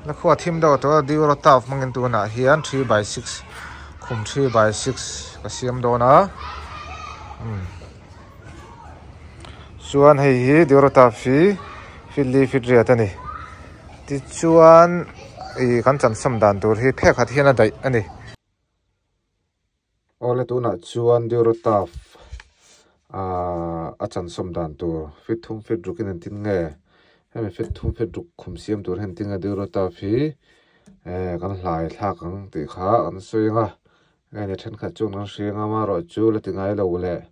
La khua thim deuh tawh a Durotaf hmangin tunah hian 3x6 khum 3x6 ka siam dawn a umm chuan hei hi Durotaf hi feet li feet riat a ni tichuan ih kan chansam dan tur hi phek khat hian a daih a ni. Awle tunah chuan Durotaf ahh a chansawm dan tur feet thum feet rukin engtin nge hemi feet thum feet ruk khum siam tur hian engtin nge Durotaf hi eh kan hlai thlak ang tih kha an sawi ang a nge ni thenkhat chuan kan hria ang a amaherawhchu la ti ngai lo leh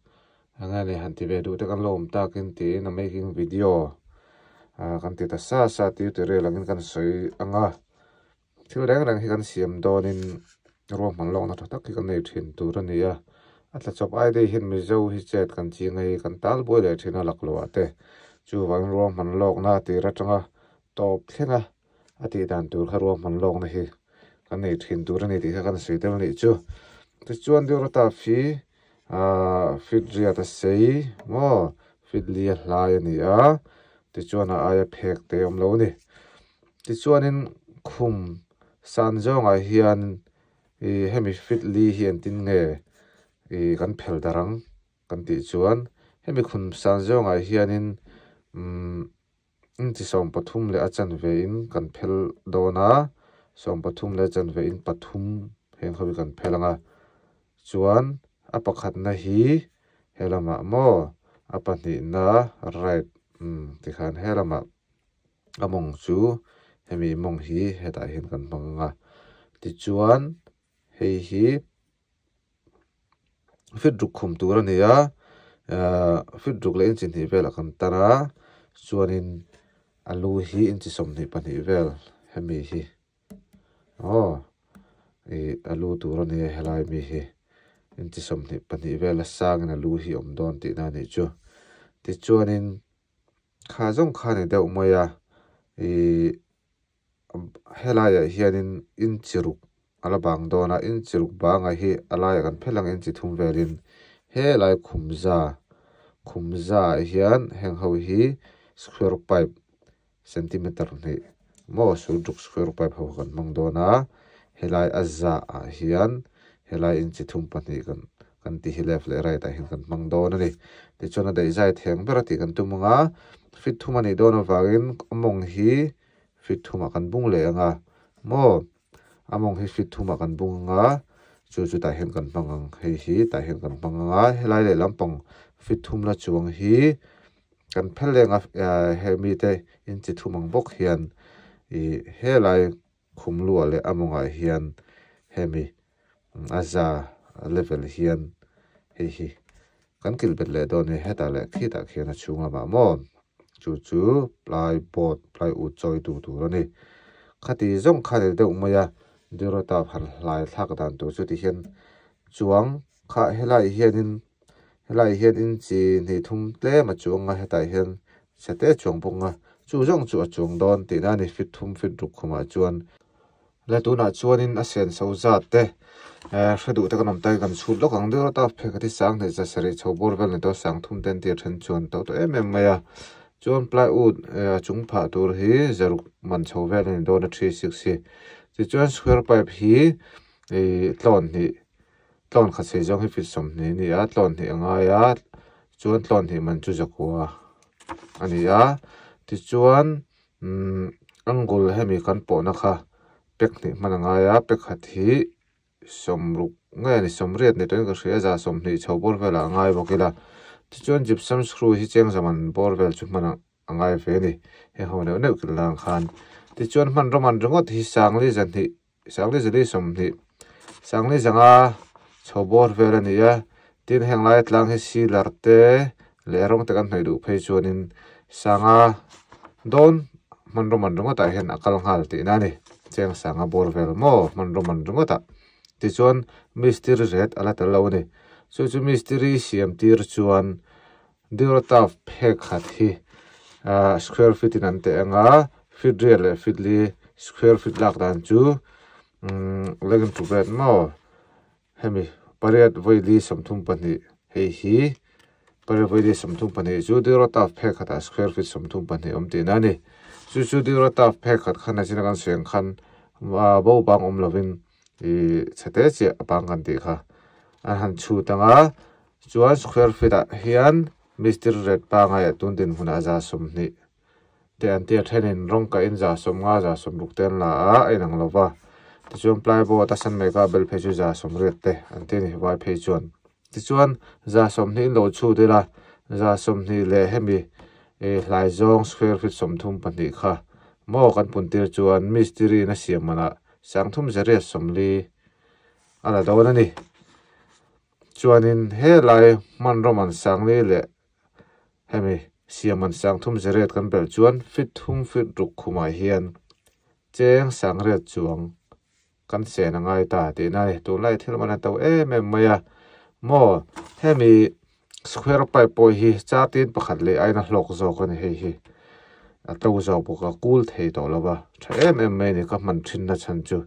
eng nge ni han ti ve duh te kan lo awm takin tiin a making video ah kan ti ta sa sa tiu ti rel angin kan sawi ang a. Thil reng reng hi kan siam dawnin ruahman lawkna tha tak hi kan nei thin tur a ni a, a tla chawp ai dei hian Mizo hi chet kan ching hei kan tal buai leh thin a laklawh ah te chuvangin ruahman lawkna tir atanga tawp thleng a a tih dan tur kha ruahman lawkna hi kan nei thin tur a ni tih kha kan sawi tel anih chu. Tichuan Durotaf hi ahh feet riat a sei maw feet li a hlai a ni a tichuan a aia phek te a awm lo a ni. Tichuanin khum san zawngah hian ih hemi feet li hi engtin nge ih kan phel darh ang kan tih chuan hemi khum san zawngah hianin umm inchi 13 leh a chanve in kan phel dawn a 13 leh a chanve in pathum heng ho hi kan phel ang a chuan a pakhatna hi helamah maw a pahnihna right umm tikhan helamah. A mawng chu hemi mawng hi hetah hian kan hmang ang a tichuan hei hi feet ruk khum tur a ni a ahh feet ruk leh inchi hnih velah kan tar a chuanin a lu hi inchi 22 vel hemi hi aw ih a lu tur a ni a helai mi hi inchi 22 vel a sangin a lu hi a awm dawn tihna a nih chu tichuanin. Kha zawng kha ni deuh mai a ihh helaiah hianin inchi ruk a la bang dawn a inchi ruk bangah hi a laiah kan phel ang inchi thum velin helai khum za khum zaah hian heng ho hi square pipe centimeter hnih maw sul ruk square pipe ho kan hmang dawn a helai a zaah hian helai inchi thum pahnih kan kan tih hi left leh right ah hian kan hmang dawn a ni tichuan a daih zai theng ber a tih kan tum ang a feet thum a nih dawn avangin a mawng hi feet thum ah kan bung leh ang a maw a mawng hi feet thum ah kan bung ang a chu chu tah hian kan hmang ang hei hi tah hian kan hmang ang a helai leh lampang feet thum la chuang hi kan phel leng a hemi te inchi thum ang bawk hian ih helai khum luah leh a mawngah hian hemi a za level hian hei hi kan kilh bet leh dawn a ni hetah leh khitah khian a chhung lamah maw chu chu plyboard plywood chawi tu tur a ni khati zawng kha ni deuh mai a Durotaf han hlai thlak dan tur chu tihian chuang kha helai hianin helai hian inchi hnih thum tlem a chuang a hetah hian chhe te chuang bawk a chu zawng chu a chuang dawn tihna a ni feet thum feet ruk khumah chuan. Le tunah chuanin a sen so zat te eh hre duh te kan awm ta kan chhut lawk ang deuh rawt a phek a ti sang hnih za sarih chho bawr vel ni tawh sang thum te an tir then chuan to tawh em em mai a chuan plywood eh a chung phah tur hi zaruk man chho vel a ni dawn a 36 hi tichuan square pipe hi ih tlawn hnih tlawn khat sei zawng hi feet 20 a ni a tlawn hnih a ngai a chuan tlawn hnih man chu zakua a ni a tichuan Umm angul hemi kan pawhna kha pack hnih hman a ngai a pack khat hi 60 nge ni 80 ni tawhin ka hria za 20 chho bawr velah a ngai bawk ila tichuan gypsum screw hi cheng zaman bawr vel chu hman a ngai ve a ni heng ho neuh neuh kilh lang khan tichuan hmanraw man ringawt hi sangli zahnih sangli zali 20 sangli zanga chho bawr vel a ni a tin heng lai tlang hi sealer te leh rawng te kan hnawih duh phei chuanin sanga dawn hmanraw man ringawtah hian a kal nghal tihna a ni cheng sanga bawr vel maw hmanraw man ringawtah tichuan mistiri ret a la tel lo a ni chu chu mistiri siam tir chuan Durotaf phek khat hi ah square feet in an teh ang a feet riat leh feet li square feet lak dan chu umm lengin thu vet maw hemi pariat vawi li 32 hei hi pariat vawi li 32 chu Durotaf phek khatah square feet 32 awm tihna a ni. Chu chu Durataf phek khat khan a china kan sawi ang khan bo bang awm lovin ih chhe te chiah a bang kan tih kha an han chhut ang a chuan square feet ah hian mistiri rate pangai ah tun dinhmunah 20 te an tia thenin rawng kahin 50 60 te an la a a inang lo va tichuan plyboard a san mai kha bel phei chu 80 te an ti a ni vai phei chuan tichuan 20 in lo chhut ila 20 leh hemi ih hlai zawng square feet 32 kha maw kan pun tir chuan mistiri in a siam manah 3840 a la dawn a ni chuanin helai hmanraw man sangli leh Hemi siam an 3800 kan belh chuan feet thum feet ruk khumah hian cheng 800 chuang kan sen a ngai ta tihna a ni. Tunlai thil man a to em em mai a maw hemi square pipe pawh hi chartin pakhat leh aina hlawk zawk a ni hei hi a to zawk bawk a cool thei tawh lo va tha em em mai a ni ka hman thinna chhan chu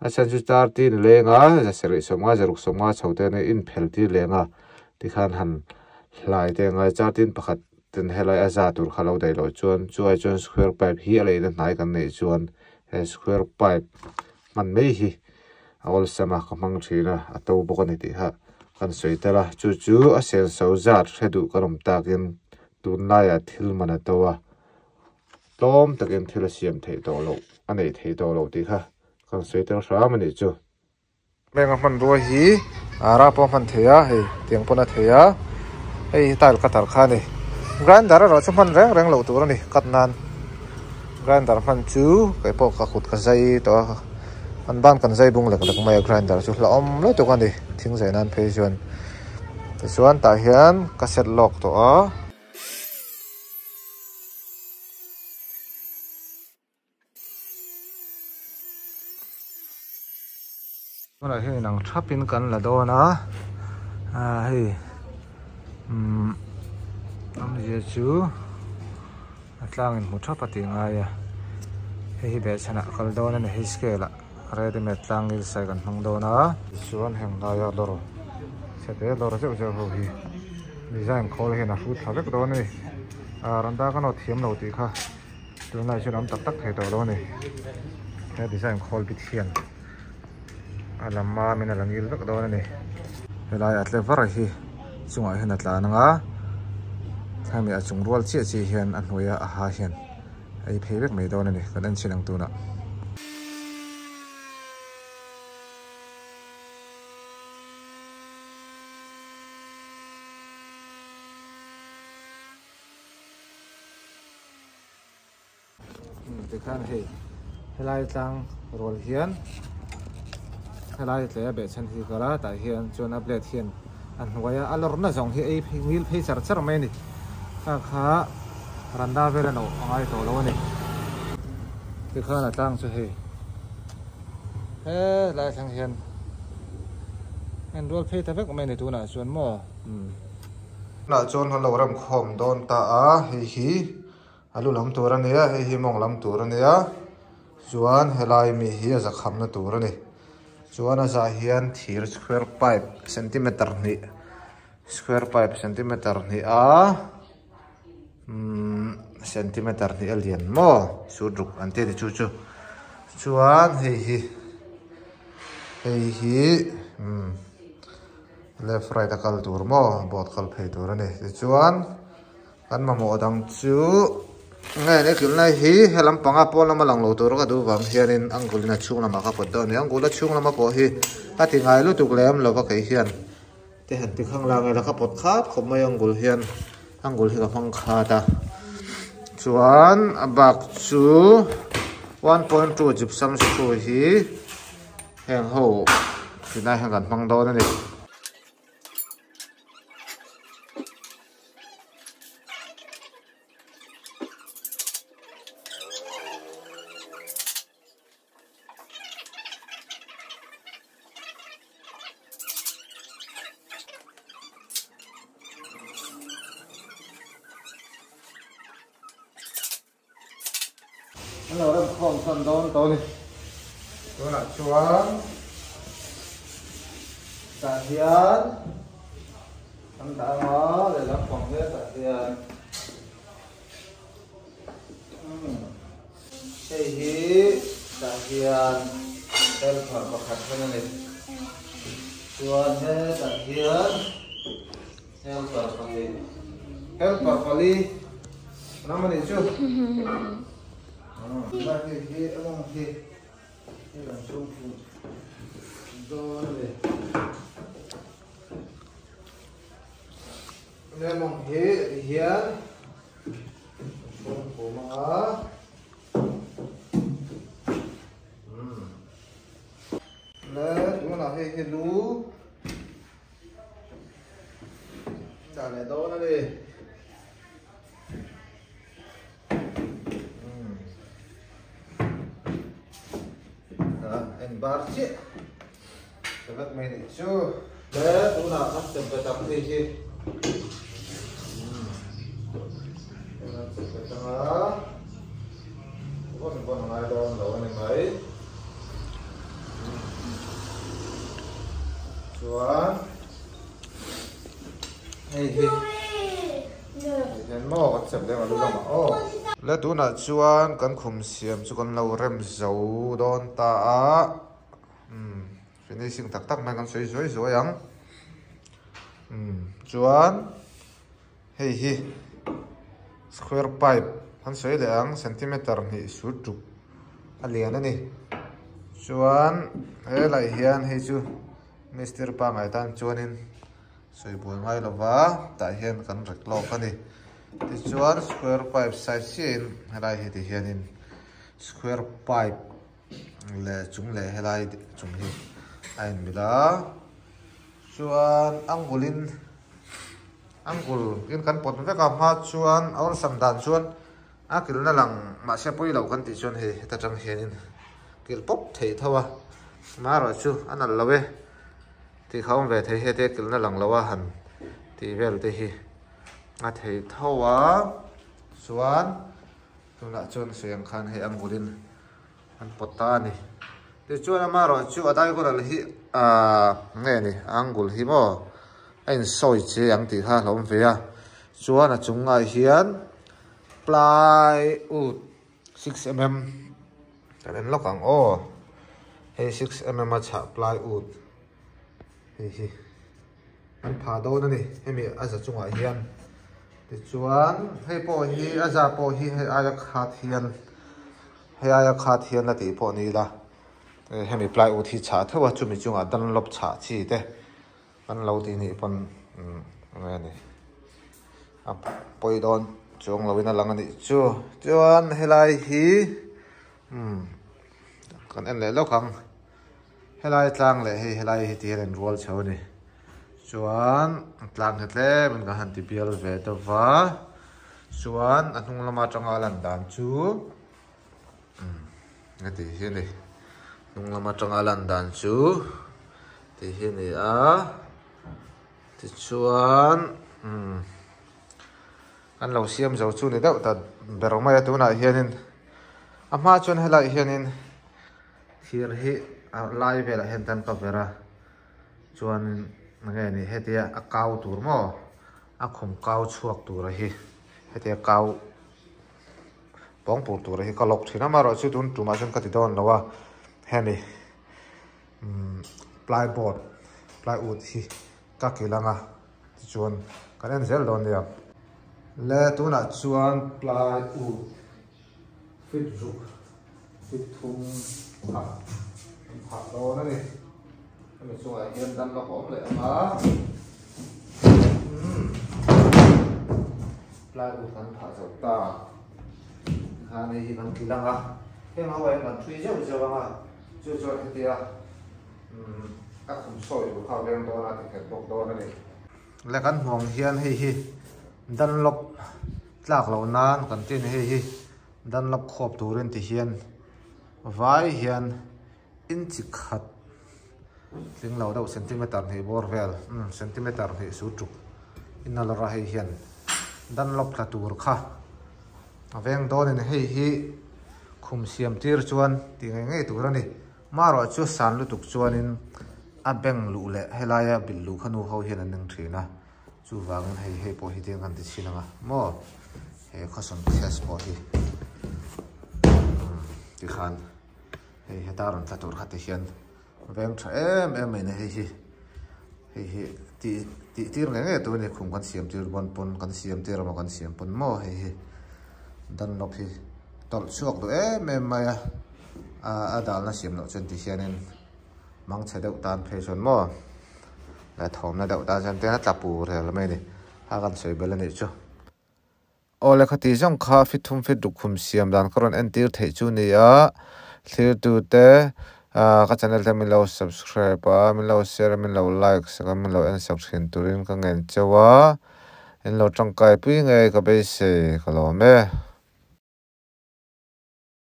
a chhan chu chartin leng a 750 650 chho te an inphel tir leng a tikhan han Hlai te ngai chartin pakhat ten helai a za tur kha lo daih loh chuan chuai chuan square pipe hi a leina hnai kan neih chuan he square pipe hman mai hi a awlsam a ka hmang thin a a to bawk a ni tih kha kan sawi tel a chu chu a senso zat hre duh kan awm takin tunlaiah thil man a to a tlawm takin thil a siam theih tawh loh a neih theih tawh loh tih kha kan sawi tel hram a nih chu. Heng a hmanrua hi ara pawh a hman thei a hei tiang pawn a thei a hei hi tile cutter kha a ni grinder erawh chu hman reng reng loh tur a ni cut nan grinder hman chu kei pawh ka kut ka zai tawh a an ban kan zai bung lek lek mai a grinder chu hlauhawm lutuk a ni thing zai nan phei chuan tichuan tah hian ka set lawk tawh a. Tunah hian inang thapin kan la dawn a ah hei umm awmzia chu a tlangin hmu thap a tih ngai a hei hi behchhanah a kal dawn a ni hei scale ah ready made tlang ngil sai kan hmang dawn a tichuan heng laia lawr chhete lawr zeuh zeuh ho hi design khawl hian a hrut thla vek dawn a ni ah randa ka nawt thiam lo tih kha. Tunlai chuan awm tak tak thei tawh lo a ni. He design khawl bit hian a lam a min a la ngil vek dawn a ni. Helai a tle var hi chungah hian a tlan ang a, hemi a chung rual chiah chiah hian a hnuaia a ha hian a ei phei vek mai dawn a ni kan en chhin ang tunah. Tikhan hei helai tlang rual hian helai tle a behchhan hi kal a tah hian chuan a blade hian a hnuai a a lawrna zawng hi ei phei ngil phei char char mai a ni kha kha randa vel a nawh a ngai tawh lo a ni tikhan a tlang chu hei helai thleng hian en rual phei ta vek mai a ni tunah chuan maw umm. Tunah chuan kan lo rem khawm dawn ta a, hei hi a lu lam tur a nia, hei hi mawng lam tur a nia, chuan helai mi hi a zakhamna tur a ni. Chuan a zah hian thir square pipe centimeter hnih square pipe centimeter hnih a umm centimeter hnih a lian maw sut ruk an ti a ni chu chu chuan hei hi hei hi umm. Left right a kal tur maw boat kal phei tur a ni tichuan kan mamawh dang chu nge ni kilh hi he lampanga pawn lama lang lo tur ka duh vang hianin angul in a chhung lamah ka pawt dawn a ni angul a chhung lama pawh hi ka ti ngai lutuk lem lova kei hian te han ti khang lang ila ka pawt khat khawp mai angul hian angul hi ka hmang khat a chuan a bak chu 1.2 gypsum screw hi. Heng ho tunlai hian kan hmang dawn a ni. An lo rem khawm tan dawn tawh a ni. Tunah chuan tah hian an dah ang a lehlam pang hetah hian. Hei hi tah hian helper pakhat hman a ni. Chuan hetah hian helper pahnih helper pali an awm a nih chu. Tunah hei hi a mawng hi hei kan chhung fuh dawn a ni. He mawng hi tihian Chhungkaw hmanga Le tunah hei hi lu dah leh dawn a ni. En bar chiah ta vek mai nih chu. Le tunah kan sem pe tak hei hi. Kan sem pe tang a. Vawn vawn a ngai dawn lo a ni mai. Chuan hei hi. Hian maw kan sem deuh a lu lamah aw. Le tunah chuan kan khum siam chu kan lo rem zo dawn ta a umm finishing tak tak mai kan sawi zuai zuai ang umm chuan hei hi square pipe kan sawi leh ang centimeter hnih sut tuk a lian a ni chuan helai hian hei chu mistiri pangngai tan chuanin. Sawi buai ngai lo va, tah hian kan rek lawk a ni. Tichuan square pipe size chiahin helai hi ti hianin square pipe leh chung leh helai chung hi a inmil a. Chuan angle in angle in kan pawt vek a hma chuan a awlsam dan chuan a kilhna lang mahse pawi lo kan tih chuan hei heta tang hianin kilh pawp thei tho a, amaherawhchu a nalh lo e. Tih kha awm ve thei hete kilhna lang lo a han tih vel te hi a thei tho a chuan tunah chuan sawi ang khan hei ang bulin an pawt ta a ni tichuan amaherawhchu a diagonal hi ahh nge ni angle hi maw a insawi che ang tih kha a hlauhawm ve a chuan a chungah hian plywood 6mm kan en lawk ang aw hei 6mm a chhah plywood hei hi an phah dawn a ni hemi a za chungah hian tichuan hei pawh hi a za pawh hi hei aia khat hian hei aia khat hian la tih pawh ni ila hemi plywood hi chhah theuh a chumi chungah dunlop chhah chi te Kan lo tih nih pawn eng nge ni a pawi dawn chuang loin a lang a nih chu chuan helai hi umm kan en leh lawk ang helai tlang leh hei helai hi ti hian an rual chho a ni chuan tlang hi tlem in kan han ti bial ve deuh va chuan a hnung lama atanga a lan dan chu umm heti hi a ni hnung lam atanga lan dan chu ti hi a ni a tichuan umm an lo siam zo chu ni deuh ta ber mai a tunah hianin a hma chuan helaiah hianin thir hi a lai velah hian tan ka ver a chuanin enge ni hetia a kau tur maw a khum kau chhuak tura hi hetia kau. Pawngpur tur hi ka lawk thin a amaherawhchu tun tumah chuan ka ti dawn lo a hemi umm plyboard plywood hi ka kilh ang a tichuan kan en zel dawn nia. Le tunah chuan plywood fit ruk fit thum phah an phah dawn a ni hemi chungah hian dam lawk a awm leh ang a umm. Plywood kan phah zo ta tikhan hei hi kan tli lang a heng ho ah hian kan thui zeuh zeuh ang a chu chuan hetia umm a khum sawi tur kha a veng dawn a ti nghet bawk dawn a ni. Le kan hmuh ang hian hei hi Dunlop tlak loh nan kan ti a ni hei hi Dunlop khawp turin ti hian vai hian inchi khat tling lo deuh centimeter hnih bawr vel umm centimeter hnih su tuk in a lawr a hei hian Dunlop tla tur kha a veng dawnin hei hi khum siam tir chuan tih ngei ngei tur a ni marawh chu san lutuk chuanin a bank luh leh helaia bil luh kha nu ho hian an ning thin a chuvangin hei hei pawh hi tiang kan ti chhin ang a maw he khawsawn test pawh hi. Tikhan hei heta rawn tla tur kha ti hian veng tha em em mai ni hei hi hei hi tih tih tir ngei ngei tur a ni khum kan siam tir pawn pawn kan siam tir emaw kan siam pawn maw hei hi dunlop hi tawlh chhuak duh em em mai a a dalna siam loh chuan ti hianin mangchhe deuh tan phei chuan maw leh thawmna deuh tan chuan tiang a tla pur rel mai a ni a kan sawi belh a nih chu. Aw lehkha tih zawng kha fit thum fit ruk khum siam dan ka rawn entir theih chu ni a, thlirtute ka channel te min lo subscribe a, min lo share a, min lo like sak a, min lo en sak thin turin ka ngen cheu a, in lo tangkai pui ngei ka beisei ka lawm e.